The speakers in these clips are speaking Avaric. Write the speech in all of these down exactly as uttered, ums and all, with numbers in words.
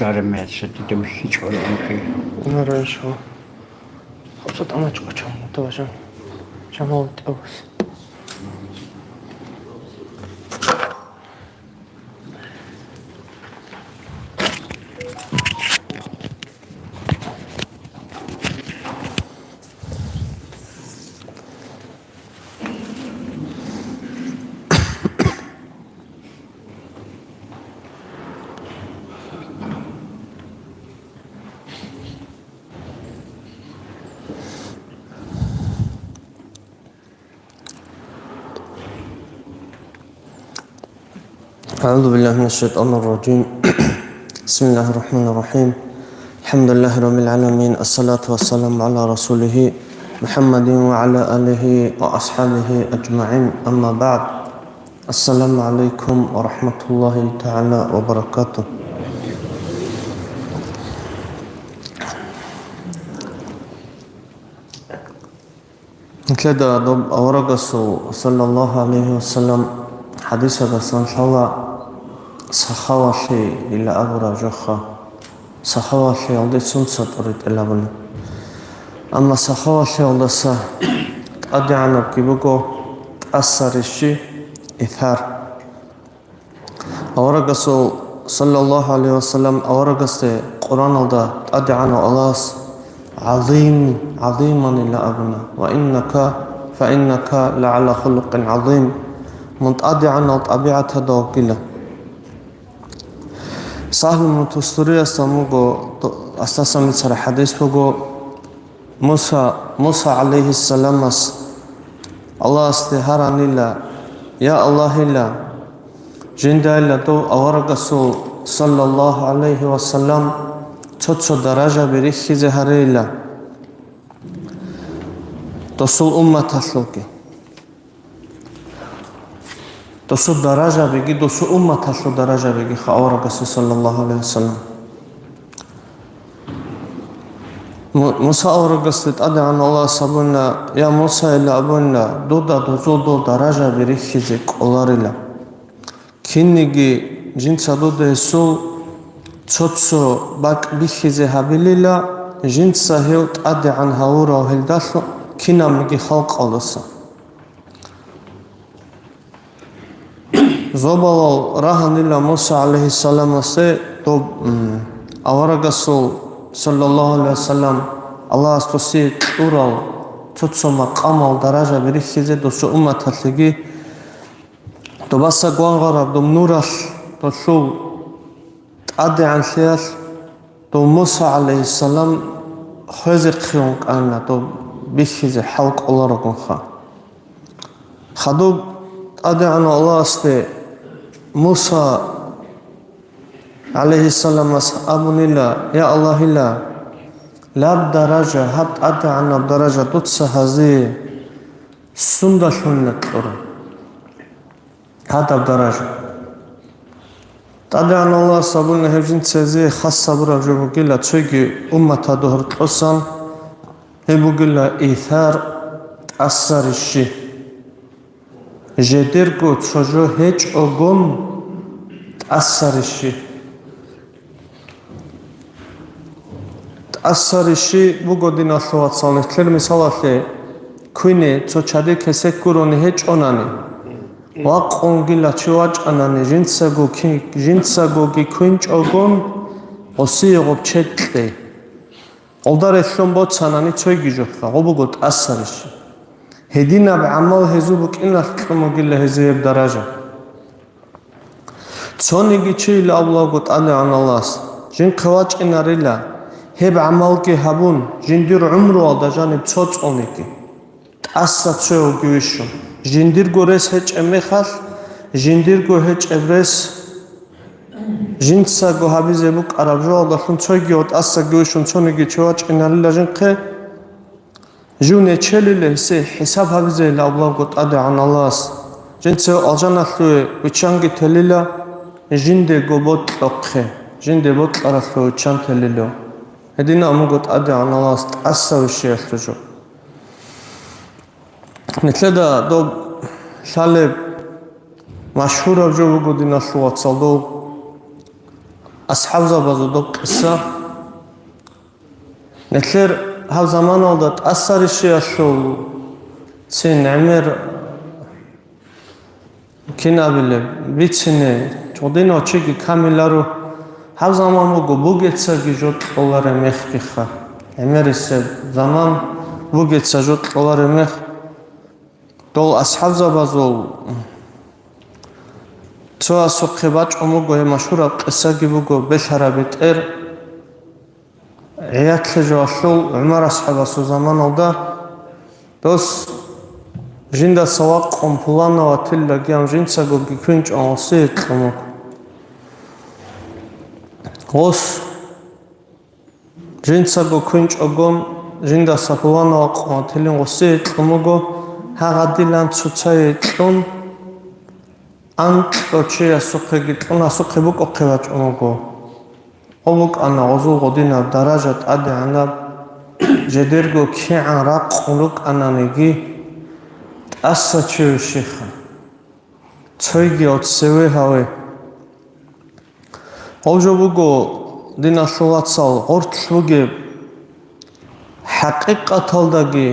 Лъарамеца дида вихьичӀого амхъи. Наранчо. Хабсат амачӀо чамуда важан. Жамал тӀавас. أعوذ بالله من الشيطان الرجيم. بسم الله الرحمن الرحيم. الحمد لله رب العالمين. الصلاة والسلام على رسوله محمد وعلى آله وأصحابه أجمعين. أما بعد. السلام عليكم ورحمة الله تعالى وبركاته. Нилъеда доб аварагасул, саллаллаху гӀалайхи вассалам, хӀадисалдасан лъала сахавалъи ила абураб жоха. Сахавалъиялде сунца тӀуритӀел абуни. Амма сахавалъиялдаса тӀадегӀанабги буго тӀаса рищи, итар. Аварагасул, саллаллаху гӀалайхи вассалам, аварагасде Къуръаналда ТӀадегӀанав Аллагьас гӀазим, гӀазиманила абуна: «Ва иннака, фа иннака ла гӀала хулукъин гӀазим», мун тӀадегӀанал тӀабигӀатада вугила. Сагьл ибн Тустуриясда вуго, астасан бицараб хӀадис буго, Муса, Муса гӀалайхиссаламас Аллагьасде гьаранила: «Я Аллагьила, жиндайила дов аварагасул, саллаллаху гӀалайхи вассалам, цо-цо даражаби рихьизе гьарейила досул умматалъулги». Досул даражабиги, досул умматалъул даражабиги ха аварагасул, саллаллаху гӀалайхи вассалам. Му-, Муса аварагасде ТӀадегӀан Аллагьас абуна: «Я Муса, ила абуна, дуда дозул дол даражаби рихьизе кӀоларила. Кинниги жинца дуда гьесул цо-цо бакӀ бихьизе гьабилила, жинца гьев тӀадегӀан гьавурав гьелдалъун кинабниги халкъалдаса». Зобалал рагьанила Муса гӀалайхиссаламасе доб, м, аварагасул, саллаллаху гӀалайхи вассалам, Аллагьас досие кьурал цо-цо макъамал даражаби рихьизе досул умматалъеги, добаса гвангъараб доб нуралъ долъул ТӀадегӀанлъиялъ дов Муса гӀалайхиссалам хвезехъе ункъана, дов бихьизе хӀал кӀоларогунха. Хадуб ТӀадегӀанав Аллагьасде Муса гӀалайхиссаламас абунила: «Я Аллагьила, лаб даража, гьаб тӀадегӀанаб даража дуца гьазие сундалъунила кьура?» Гьадаб даража. ТӀадегӀан Аллагьас абуна гьеб жинцазе хас гьабураб жо бугила цоги умматалда гьоркьосан, гьеб бугила итар, тӀаса рищи. Жидерго цо жо гьечӀогун тӀаса рищи. ТӀаса рищи буго, диналъул вацал, нилъер мисалалъе, квине цо чади кесек гурони гьечӀонани, вакъунгила чи вачӀанани, жинцаго ки-, жинцагоги квинчӀогун гъосие гъоб чед кье. Гъолда релълъун боцанани цойги жоха, гъо буго тӀаса рищи. Гьединаб гӀамал гьезул букӀиналъ кьун бугила гьезие гьеб даража. Цониги чийила абулаго ТӀадегӀан Аллагьас, жинхъе вачӀинарила, гьеб гӀамалги гьабун, жиндир гӀумруялда жаниб цо цӀониги. ТӀаса цо вугевищун, жиндирго рес гьечӀеб мехалъ, жиндирго гьечӀеб рес жинцаго гьабизе букӀараб жоялдалъун цойги ва тӀасаги вищун цониги чи вачӀинарила жинхъе. Жив нечелила гьесие хӀисаб гьабизейила абулаго ТӀадегӀан Аллагьас. Жинца алжаналъуве виччанги телила, жиндего бокьухъе, жинде бокьаралъуве виччан телила. Гьединаб буго ТӀадегӀанав Аллагьас тӀаса вищиялъул жо. Нилъеда доб лъалеб машгьураб жо буго, диналъул вацал, доб асхӀабзабазул доб къиса. Нилъер гьаб заманалда тӀаса рищиялъул цин гӀемер, кин абилеб, бицине, гьединав чиги камиларо. Гьаб заман буго бугецаги жо кьолареб мехгиха. ГӀемерисеб заман бугеца жо кьолареб мех. Дол асхӀабзабазул цоясухъе бачӀун буго, гьеб машгьураб къисаги буго, белъараб бетӀер. ГӀиятлъи жоялъул ГӀумар асхӀабасул заманалда дос жиндаса вакъун пуланав ватиллаги ам жинцаго квинчӀун гъосие кьун вуго. Гъос жинцаго квинчӀогон, жиндаса пуланав вакъун ватилин гъосие кьун вуго, гьагъадилан цоцае кьун, анкьго чиясухъеги кьун, гьасухъе букӀухъе бачӀун вуго. Гъо букӀана гъозул гъодинаб даража тӀадегӀанаб, жидерго кигӀан ракъун рукӀананиги, тӀаса чи вищиха, цойги гьав цеве гьаве. Гъоб жо буго, диналъул вацал, гъорлъ бугеб. ХӀакъикъаталдаги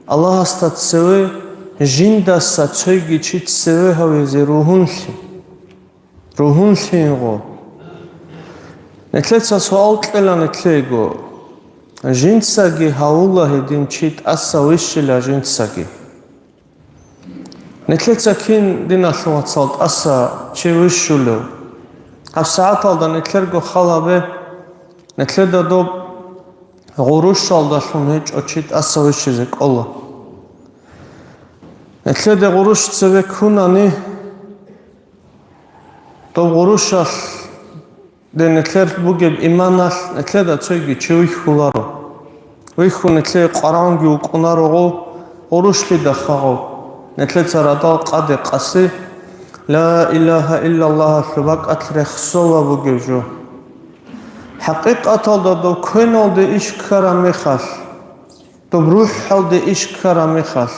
Аллагьасда цеве жиндаса цойги чи цеве гьавизе ругьунлъи. Ругьунлъи гъо. Нилъеца суал кьела нилъего: жинцаги гьавула гьедин чи тӀаса вищила жинцаги. Нилъеца кин, диналъул вацал, тӀаса чи вищулев? ГьабсагӀаталда нилъерго хал гьабе, нилъеда доб гъурущалдалъун гьечӀо чи тӀаса вищизе кӀола. Нилъеда гъурущ цеве ккунани, доб гъурущалъ Ден нилъер бугеб иманалъ нилъеда цойги чи вихьуларо. Вихьун нилъее къварагӀунги вукӀунаро гъо, гъурущлъида хагъо. Нилъеца радал къаде къаси, ла илагьа иллаллагьалъул бакӀалъ рехсола бугеб жо. ХӀакъикъаталда дов квеналде иш ккараб мехалъ, доб рухӀалде иш ккараб мехалъ,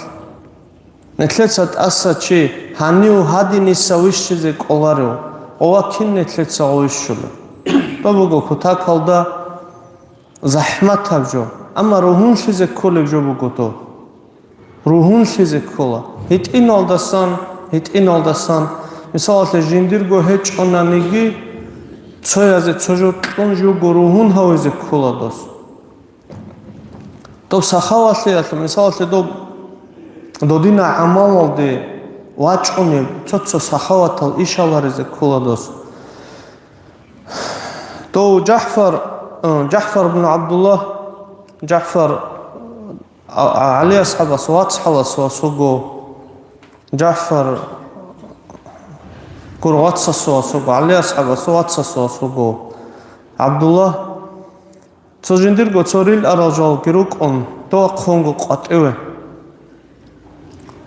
нилъеца тӀаса чи гьанив гьадиниса вищизе кӀоларев, гъова кин нилъеца гъовищула. Доб буго кутакалда захӀматаб жо, амма ругьунлъизе кколеб жо буго доб. Ругьунлъизе ккола. ГьитӀиналдасан, гьитӀиналдасан, мисалалъе, жиндирго гьечӀонаниги, цоязе цо жо кьун жуго ругьун гьавизе ккола дос. Доб сахавалъиялъул, мисалалъе, доб додина гӀамалалде вачӀунеб цо-цо сахаватал ишаларизе ккола дос. Дов ЖахӀфар, э, ЖахӀфар ибн ГӀабдулла, ЖахӀфар, а, а, ГӀали асхӀабас вацгӀалас вас вуго, ЖахӀфар гур вацас вас вуго, ГӀали асхӀабас вацас вас вуго ГӀабдулла. Цо жиндирго цо рил арал жалги рукӀун, дов вахъунго къватӀиве.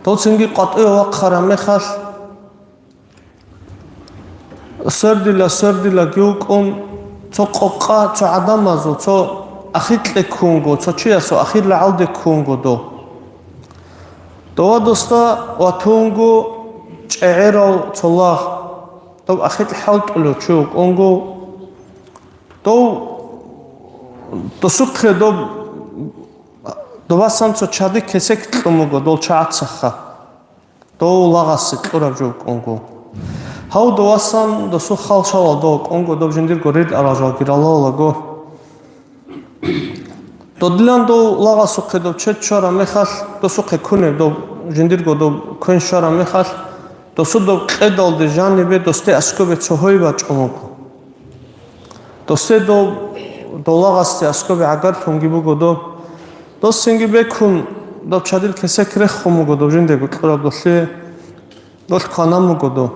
Дов цинги къватӀиве вахъараб мехалъ, свердила-свердилаги вукӀун, цо къокъа, цо гӀадамазул, цо ахир кьеккунго, цо чиясул ахир рагӀалде ккунго дов. Дова досда ватунго чӀегӀерав цо лагъ, доб ахир хӀалтӀулев чи вукӀунго, Дов досухъе доб, довасан цо чади кесек кьун буго дол чагӀацаха. Дов лагъасе кьураб жо кӀунго. Гьав довасан досул халшалал дов кӀунго, доб жиндирго рил арал жалги ралалаго. Додилан дов лагъасухъе доб чед щвараб мехалъ, досухъе кунеб доб жиндирго доб квен щвараб мехалъ, досул доб къедалде жанибе досде аскобе цо гьой бачӀун буго. Досде дов долагъасде аскобе гӀагарлъунги буго дов. Дос цинги бекун, дов чадил кесек рехун буго дов жиндего кьураб долъе. Долъ кванан буго дов.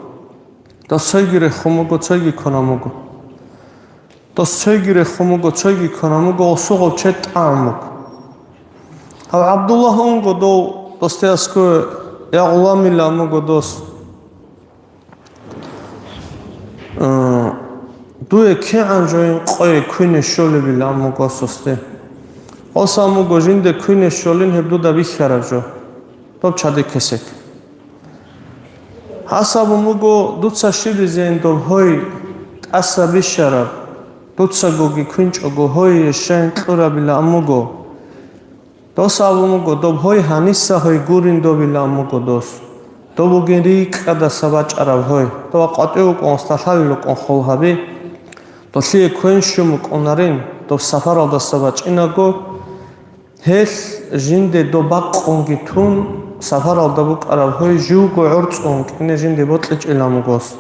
Дос цойги рехун буго, цойги кванан буго. Дос цойги рехун буго, цойги кванан буго, осугъав чед тӀагӀун буго. Гьав ГӀабдуллагь унго дов досде аскобе, я гъуламила амуго дос. Э, дуе кигӀан жоян къое квине щолебилан буго сосде. Осан буго жинде квине щолин гьеб дуда бихьараб жо, доб чади кесек. Гьас абун буго, дуца щибизейин доб гьой тӀаса бищараб, дуцагоги квинчӀого гьойе щайин кьурабилан буго. Дос абун буго, доб гьой гьаниса гьой гурин добилан буго дос. Доб бугин рикӀкӀадаса бачӀараб гьой. Дова къватӀив вукӀун сталъалел рукӀун хол гьаби. Долъие квен щун букӀунарин, доб сапаралдаса бачӀинаго, гьелъ жинде доб бакъунги тун, сапаралда букӀараб гьой живго гӀорцӀун кӀине жинде бокьичӀилан бугос.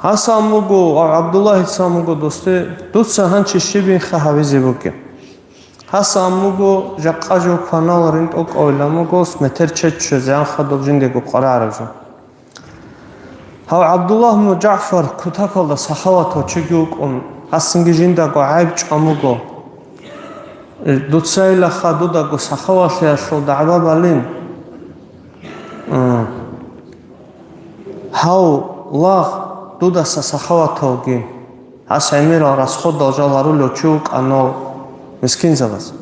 Гьасан буго ва ГӀабдуллагьица буго досде, дуца гьанчи щибинха гьавизе бугеб. Гьасан буго жакъа жо кваналарин тӀокӀавилан бугос метер чеччо зянха доб жиндего къварагӀараб жо. Гьав ГӀабдуллагь мун ЖагӀфар кутакалда сахаватав чиги вукӀун, гьасинги жиндаго гӀайб чӀван буго. Дуцайилаха дудаго сахавалъиялъул дагӀба балин. М. Гьав лагъ дудаса сахаватавги, гьас гӀемерал расходал жал гьарулев чи вукӀанав мискинзабаз.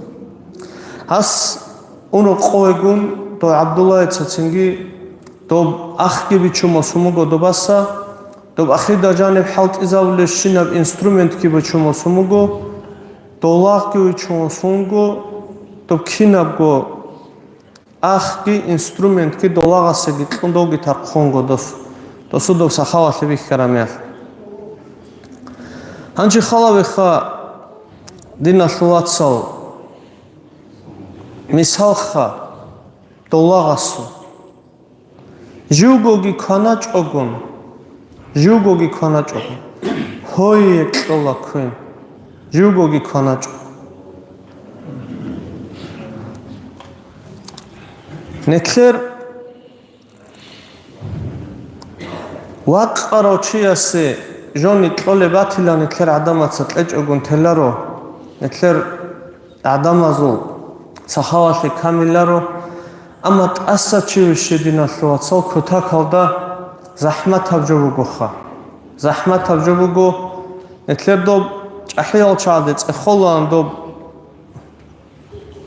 Гьас унрукъовегун дов ГӀабдуллагьица цинги доб ахги бичун босун буго добаса, доб ахида жаниб хӀалтӀизабулебщинаб инструментги бичун босун буго, дов лагъги бичун босун буго, доб кинабго ахги, инструментги долагъасаги кьун довги тархъунго дос, досудаб сахавалъи бихьараб мехалъ. Гьанже халавиха, диналъул вацал, мисалха долагъасул. Живгоги кваначӀогун, живгоги кваначӀо. Гьое кьола квен. Живгоги кваначӀо. Нилъер вакъарав чиясе жони кьолеб батила, нилъер гӀадамаца кьечӀогун теларо. Нилъер гӀадамазул сахавалъи камиларо, амма тӀаса чи вищи, диналъул вацал, кутакалда захӀматаб жо бугоха. ЗахӀматаб жо буго, нилъер доб чӀахӀиял чагӀаде цӀехолаан доб,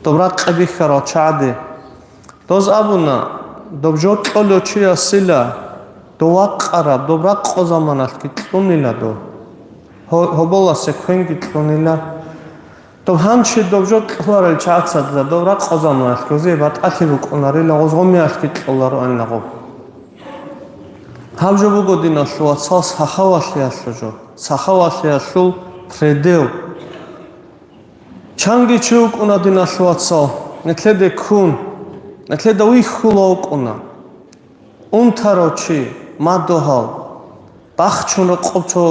доб ракъи бихьарал чагӀаде. Доз абуна, доб жо кьолев чиясила, дов вакъараб, доб ракъо заманалъги кьунила дов. Гьо-, гьоболасе квенги кьунила. Доб гьанчи доб жо кьоларел чагӀацадла доб ракъо заманалъ гьезие батӀалъи букӀунарила, гъозгъумиялъги кьолароанила гъоб. Гьаб жо буго, диналъул вацал, сахавалъиялъул жо, сахавалъиялъул предел. Чанги чи вукӀуна, диналъул вацал, нилъеде ккун, нилъеда вихьула вукӀуна. Унтарав чи, мадугьал, бахчун рокъоб цо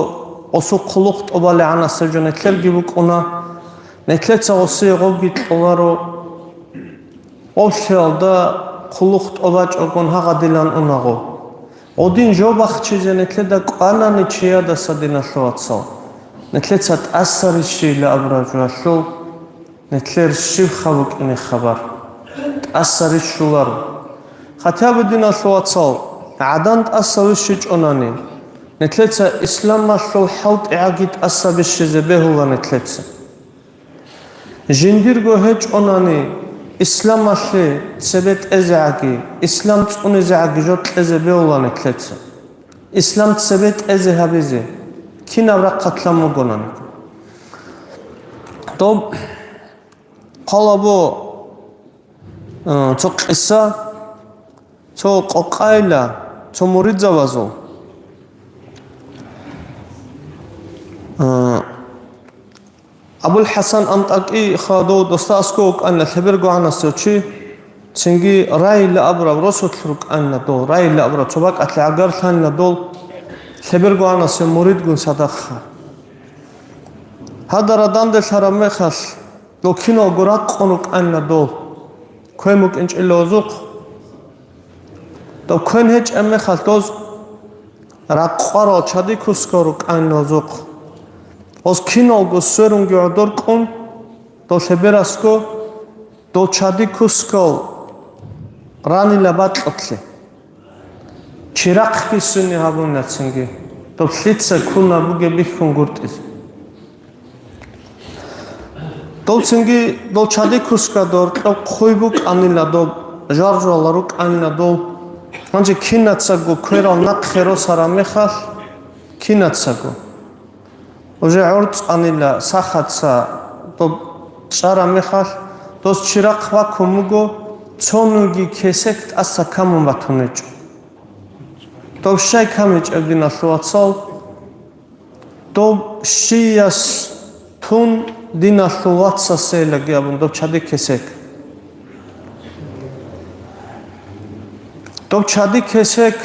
осул хъулухъ тӀобалегӀанасеб жо нилъерги букӀуна, нилъеца гъосие гъобги кьоларо, гъоблъиялда хъулухъ тӀобачӀогун гьагъадилан унагъо. Гъодин жо бахчизе нилъеда кӀванани чиядаса, диналъул вацал, нилъеца тӀаса рищила абураб жоялъул, нилъер щибха букӀине хабар. ТӀаса рищуларо. Хатябу, диналъул вацал, гӀадан тӀаса вищичӀонани, нилъеца исламалъул хӀалтӀигӀаги тӀаса бищизе бегьула нилъеца. Жиндирго гьечӀонани, исламалъе цебетӀезегӀаги, ислам цӀунизегӀаги жо кьезе бегьула нилъеца. Ислам цебетӀезе гьабизе кинаб рахъалъан бугонаниги. Доб хъалабо, э, цо къиса, цо къокъайила, цо муридзабазул. Э, Абул-ХӀасан АнтӀакӀи хадув досда аскӀов вукӀанила лъебергогӀанасев чи, цинги Раила абураб росулъ рукӀанила дол, Раила абураб цо бакӀалъе гӀагарлъанила дол, лъебергогӀанасев муридгун цадахъ. Гьадара данделъараб мехалъ, дол киналго ракъун рукӀанила дол, квен букӀинчӀила гьезухъ. Доб квен гьечӀеб мехалъ доз ракъварал чади кускал рукӀанила гьезухъ. Гьоз киналго сверунги гӀодор кӀун, дол лъеберасго дол чади кускал ранила бакьулъе. Чирахъги сунни гьабунила цинги. Доб лъица ккуна бугеб бихьун гуртӀизе. Дол цинги дол чади кускадор кьоб хъуй букӀанила доб жал-жуалал рукӀанила дол. Гьанже кинацаго кверал нахъе росараб мехалъ, кинацаго. Уже гӀорцӀанила сахаца доб чӀараб мехалъ, дос чирахъ бакун буго, цонуги кесек тӀаса камун батун гьечӀо. Доб щай камичӀеб, диналъул вацал? Доб щияс тун диналъул вацасейлаги абун, доб чади кесек. Доб чади кесек,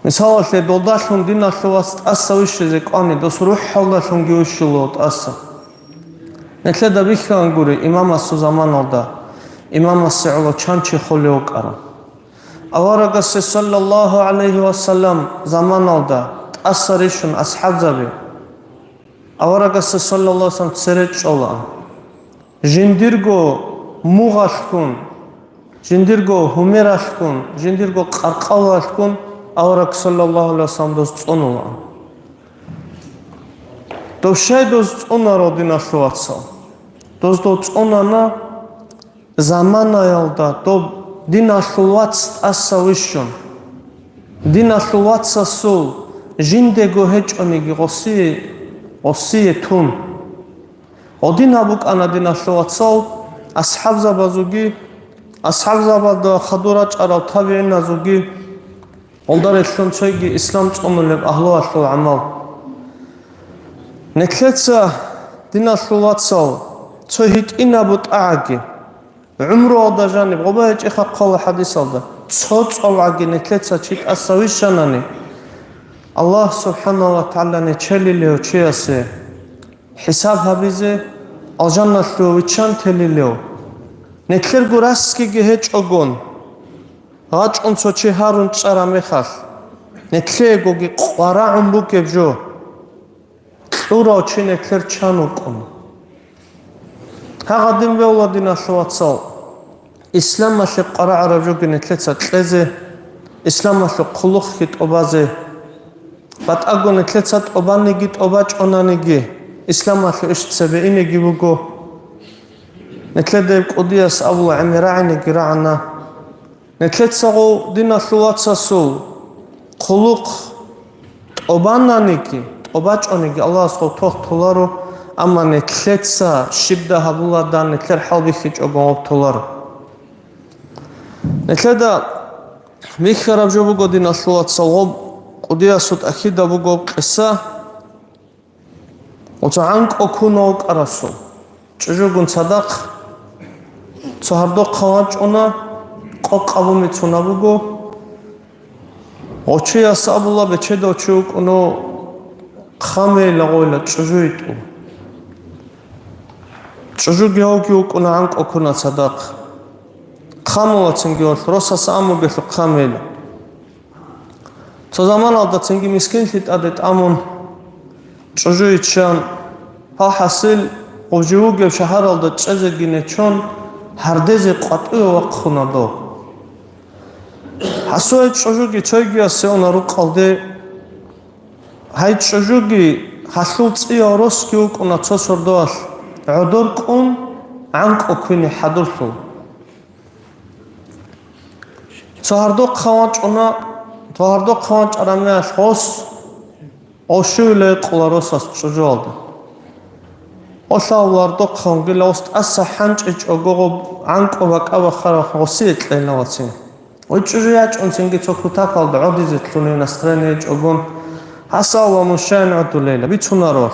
мисалалъе, долдалъун диналъул вац тӀаса вищизе кӀвани, дос рухӀалдалъунги вищулев тӀаса. Нилъеда бихьан гури, имамасул заманалда имамасе гӀоло чан чи холев вукӀарав. Аварагасе, саллаллагьу гӀалайгьи вассалам, заманалда тӀаса рищун асхӀабзаби аварагасе, саллаллагьу гӀалайгьи вассалам, цере чӀолаан. Жиндирго мугъалъгун, жиндирго гьумералъгун, жиндирго къаркъалалъгун авараг, саллаллагьу гӀалайгьи вассалам, доз цӀунулаан. Дов щай доз цӀунаро, диналъул вацал? Доз дов цӀунана заманаялда доб диналъул вац тӀаса вищун. Диналъул вацасул жиндего гьечӀониги гъосие, гъосие тун. Гъодин гьаб букӀана, диналъул вацал, асхӀабзабазулги, асхӀабзабазда хадур рачӀарал табигӀиназулги, гьелда релълъун цойги ислам цӀунулеб агьлуялъул гӀамал. Нилъеца, диналъул вацал, цо гьитӀинаб бутӀагӀаги, гӀумруялда жаниб, гъоба гьечӀеха хъвала хӀадисалда, цо цӀолгӀаги нилъеца чи тӀаса вищанани, Аллагь субхӀанагьу ва тагӀала нечелилев чиясе хӀисаб гьабизе, алжаналъув виччан телилев. Нилъерго расскиги гьечӀогон, гъачӀун цо чи гьарун чӀараб мехалъ, нилъеегоги къварагӀун бугеб жо, кьурав чи нилъер чан вукӀун. Гьагъадин вевла, диналъул вацал, исламалъе къварагӀараб жоги нилъеца кьезе, исламалъул хъулухъги тӀобазе. БатӀаго нилъеца тӀобаниги тӀобачӀонаниги, исламалъул иш цебе инеги буго. Нилъеда гьеб кӀудияс абула, гӀемер рагӀинеги рагӀана. Нилъеца гъов диналъул вацасул хъулухъ тӀобананиги, тӀобачӀониги Аллагьас гъов тохтуларо, амма нилъеца щибда гьабуладан нилъер хӀал бихьичӀого гъоб толаро. Нилъеда бихьараб жо буго, диналъул вацал, гъоб кӀудиясул тӀахьида буго гъоб къиса. Оцо гӀанкӀо ккуна вукӀарасул чӀужугун цадахъ цо гьардохъан вачӀуна, къокъ абун бицуна буго. Гъочияс абула, бечедав чи вукӀуна, хъамейила гъойила чӀужу йитӀун. ЧӀужуги гьавги вукӀуна, гӀанкӀо ккуна цадахъ. Хъамула цинги гьолъ, росас амугелъул хъамейила. Цо заманалда цинги мискинлъи тӀаде тӀамун, чӀужу йиччан, гьал хӀасил гъужи вугев шагьаралда чӀезеги нечон, гьардезе къватӀиве вахъуна дов. Гьасул гьай чӀужуги цойгиясе уна рукъалде. Гьай чӀужуги гьалъул цӀиял росги вукӀуна цо сордоялъ, гӀодор кӀун, гӀанкӀо ккуне хӀадурлъун. Цо гьардохъан вачӀуна, цо гьардохъан вачӀараб мехалъ гъос гъов щивила гьекъула росас чӀужуялда. Гъолъ гьардохъан вугила, гъос тӀаса хӀанчӀичӀого гъоб гӀанкӀо бакӀа бахараб гъосие кьела вацин. Гъой чӀужу ячӀун цинги цо кутакалда гӀодизе лъугьунев настроение гьечӀогун, гьасал ва мун щайин гӀодулейила, бицунаролъ.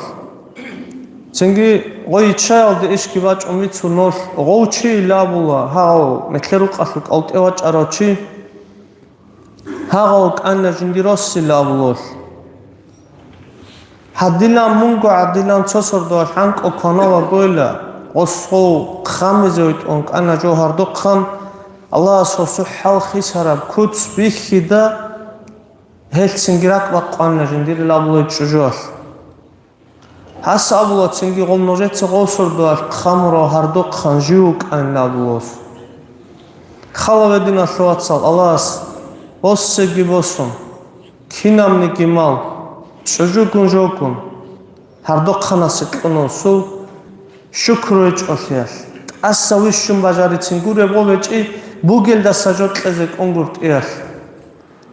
Цинги гъой йиччаялде ишги бачӀун бицунолъ, гъов чи илабула, гьав, мекерукъалъул кӀалтӀе вачӀарав чи, гьагъав кӀана жиндир рос илабулолъ. Гьадилан мунго гӀадилан цо сордоялъ гӀанкӀо кваналагойила, гъосгъов хъамизе витӀун кӀана жо гьардухъан, Аллагьас гъосул хӀал хисараб куц бихьида, гьелъ цинги ракӀ бакъвана жиндирил абулай чӀужуялъ. Гьас абула цинги гъов нужеца гъов сордоялъ хъамурав гьардухъан жив вукӀанин абулос. Хала гьединалъул вацал Аллагьас боссеги босун, Кинабниги мал, чӀужугун жогун, гьардухъанасе кьуна гьесул, шукру гьечӀолъиялъ, тӀаса вищун бажарицин гуреб гъо гьечӀи бугелдаса жо кьезе кӀунгутӀиялъ.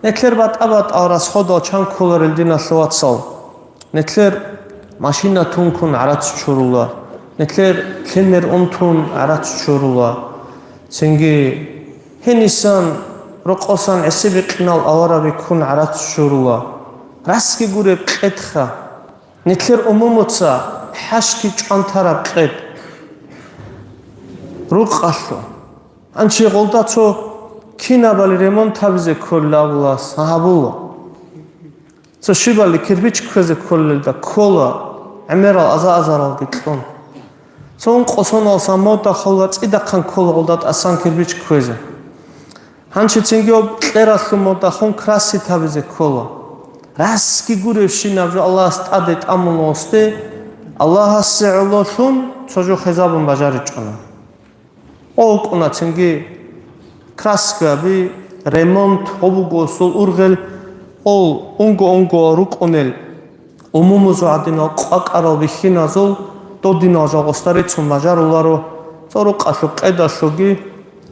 Нилъер батӀа-батӀал расходал чан кколарел, диналъул вацал? Нилъер машина тункун гӀарац чурула, нилъер лъимер унтун гӀарац чурула, цинги гьенисан рокъосан гӀиси-бикъинал авараби ккун гӀарац чурула. Расги гуреб къедха, нилъер умумуца хӀашги чӀван тараб къед рукъалъу. Гьанчи гъолда цо кинабали ремонт гьабизе кколел абулас гьабула. Цо щибали кирпич кквезе кколелда ккола, гӀемерал аза-азаралги кьун. Цо ункъо соналсан мода хола, цӀидахъан ккола гъолда тӀасан кирпич кквезе. Гьанчи цинги об кьералъул модахун красить гьабизе ккола. Расги гуребщинаб жо Аллагьас тӀаде тӀамула гьесде, Аллагьасе гӀололъун цо жо хезабун бажаричӀони. О, вукӀуна цинги краскаби, ремонт, гьоб буго гьесул ургъел, ол унго-унго рукӀунел умумузул гӀадинал къвакӀарал бихьиназул додинал жагъуста рецун бажаруларо, цо рукъалъул къедалъуги,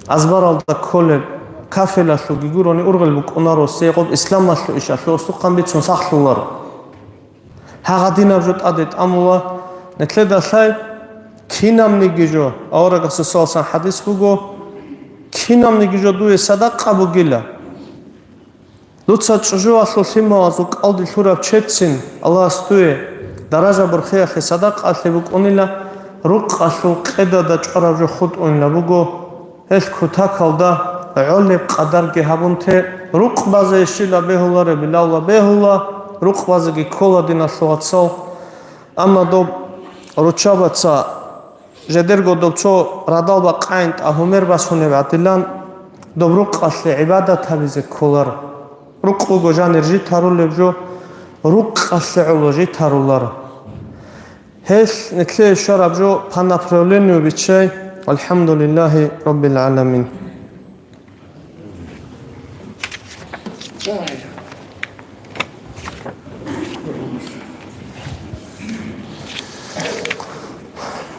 азбаралда кколеб кафелалъуги гурони ургъел букӀунаро, гьеб гъоб исламалъул ишалъул устухъан бицун сахлъуларо. Гьагъадинаб жо тӀаде тӀамула, нилъеда лъай кинабниги жо, аварагасул саллаллагьу гӀалайгьи вассаллам хӀадис буго, кинабниги жо дуе садакъа бугила. Дуца чӀужуялъул лъималазул кӀалдилъураб чеццин Аллагьас дуе даража-борхиялъе садакъалъе букӀунила, рукъалъул къедада чӀвараб жо хутӀунила буго. Гьелъ кутакалда гӀолеб къадарги гьабун те, рукъ базе щила бегьулареб билалла бегьула, рукъ базеги ккола, диналъул вацал. Амма доб руччабаца жидерго доб цо радал бакъайин тӀагьумер басунеб гӀадилан, доб рукъалъе гӀибадат гьабизе кколаро. Рукъ буго жанир житарулеб жо, рукъалъе гӀоло житаруларо. Гьелъ нилъее щвараб жо по направлению биччай, валхӀамдулиллагьи раббил гӀаламин.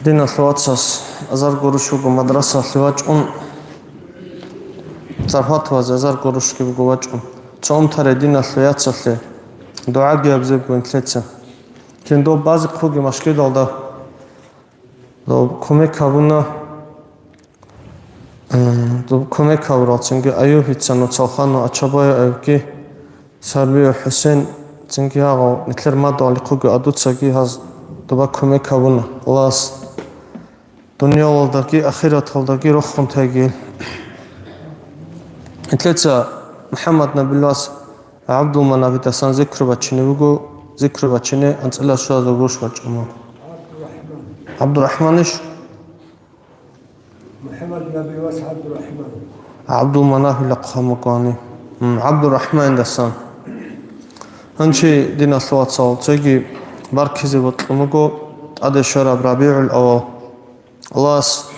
Диналъул вацас азар гурущ вуго мадрасалъе вачӀун, зарфатабазе азар гурущги буго вачӀун. Цо унтарей диналъул яцалъе дугӀаги гьабизеб буго нилъеца. Жиндир базе хъуги машгидалда доб кумек гьабуна, м, доб кумек гьабурал цинги Аюбица, Нуцалхана, Ачабай Аюбги, Сарбиев ХӀусен, цинги гьагъав нилъер мадугьали хъуги Адуцаги гьаз доба кумек гьабуна. Аллагьас дуниялалдаги ахираталдаги рохун тайги. Нилъеца МухӀаммад Набилас ГӀабдулманапидасан зикру бачине буго, зикру бачине анцӀила щвазул гурущ бачӀуна. ГӀабдурахӀманищ? МухӀаммад Набиевас ГӀабдурахӀман. ГӀабдулманапила хъван буго гьаниб. М, ГӀабдурахӀмандасан. Гьанчи, диналъул вацал, цоги баркизе бокьун буго тӀаде щвараб РабигӀул авал. Аллагьас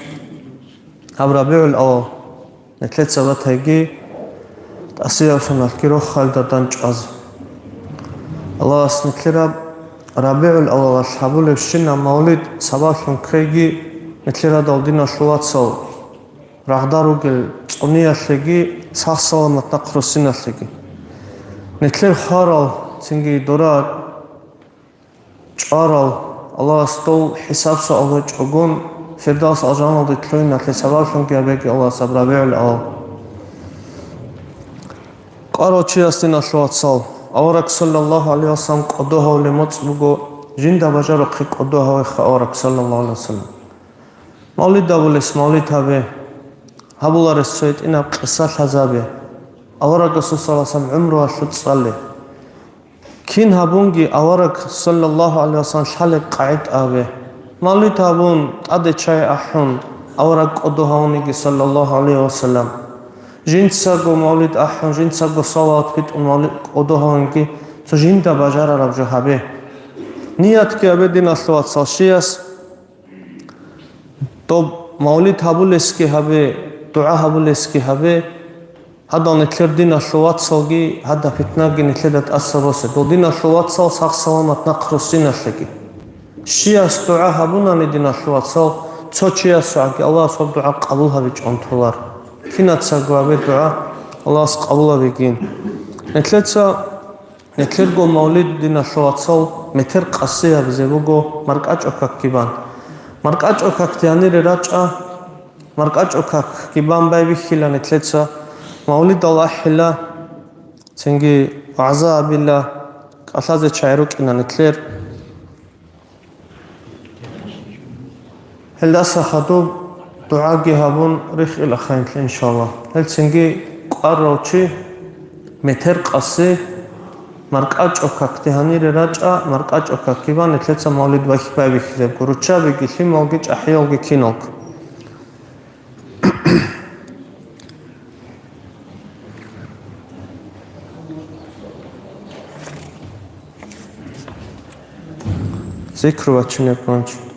гьаб РабигӀул авал нилъеца батайги, тӀасияб соналъги рохалда данчӀвазе. Аллагьас нилъераб РабигӀул авалалъ гьабулебщинаб мавлид сабаблъун ккейги, нилъер гьадал, диналъул вацал, рагъда ругел цӀуниялъеги, сах-саламат нахъ руссиналъеги. Нилъер хварал, цинги дора чӀварал, Аллагьас дол хӀисаб-суал гьечӀогун, Фирдавс алжаналде лъугьиналъе сабаблъунги гьабеги Аллагьас гьаб РабигӀул авал. КӀварав чияс, диналъул вацал, авараг саллаллагьу гӀалайгьи вассалам кӀодо гьавулеб моцӀ буго, жинда бажарухъе кӀодо гьавеха авараг саллаллагьу гӀалайгьи вассалам. Мавлид гьабулес мавлид гьабе, гьабуларес цо гьитӀинаб къиса лъазабе, авараг Расул саллаллагьу гӀалайгьи вассалам гӀумруялъул цӀале. Кин гьабунги авараг саллаллагьу гӀалайгьи вассалам лъалеб къагӀида абе. Мавлид гьабун, тӀаде чай ахӀун, авараг кӀодо гьавуниги саллаллагьу гӀалайгьи вассалам. Жинцаго мавлид ахӀун, жинцаго салават битӀун мавлид кӀодо гьавунги цо жинда бажарараб жо гьабе. Ниятги абе, диналъул вацал, щияс доб мавлид гьабулесги гьабе, дугӀа гьабулесги гьабе, Гьадал нилъер диналъул вацалги, гьадаб питнаги нилъеда тӀаса босе. Дол диналъул вацал сах-саламат нахъ руссиналъеги. Щияс дугӀа гьабунани, диналъул вацал, цо чиясухъги Аллагьас гьаб дугӀа къабул гьабичӀого толар. Кинацаго гьабе дугӀа Аллагьас къабул гьабигин. Нилъеца, нилъерго мавлид, диналъул вацал, метер къаси гьабизе буго маркӀачӀул какги бан. МаркӀачӀул какги гьанире рачӀа, маркӀачӀул какги бан байбихьила нилъеца, мавлидал ахӀила, цинги вагӀза гьабила, кӀалъазе чагӀи рукӀина нилъер. Гьелдаса хадуб дугӀаги гьабун рихила хайнлъи, иншалла. Гьелцинги кӀварав чи метер къаси, маркӀачӀул какги гьанире рачӀа, маркӀачӀул какги бан нилъеца мавлид байбихьизабго, руччабиги, лъималги, чӀахӀиялги, киналго. Зикру вачунеб гьанчо.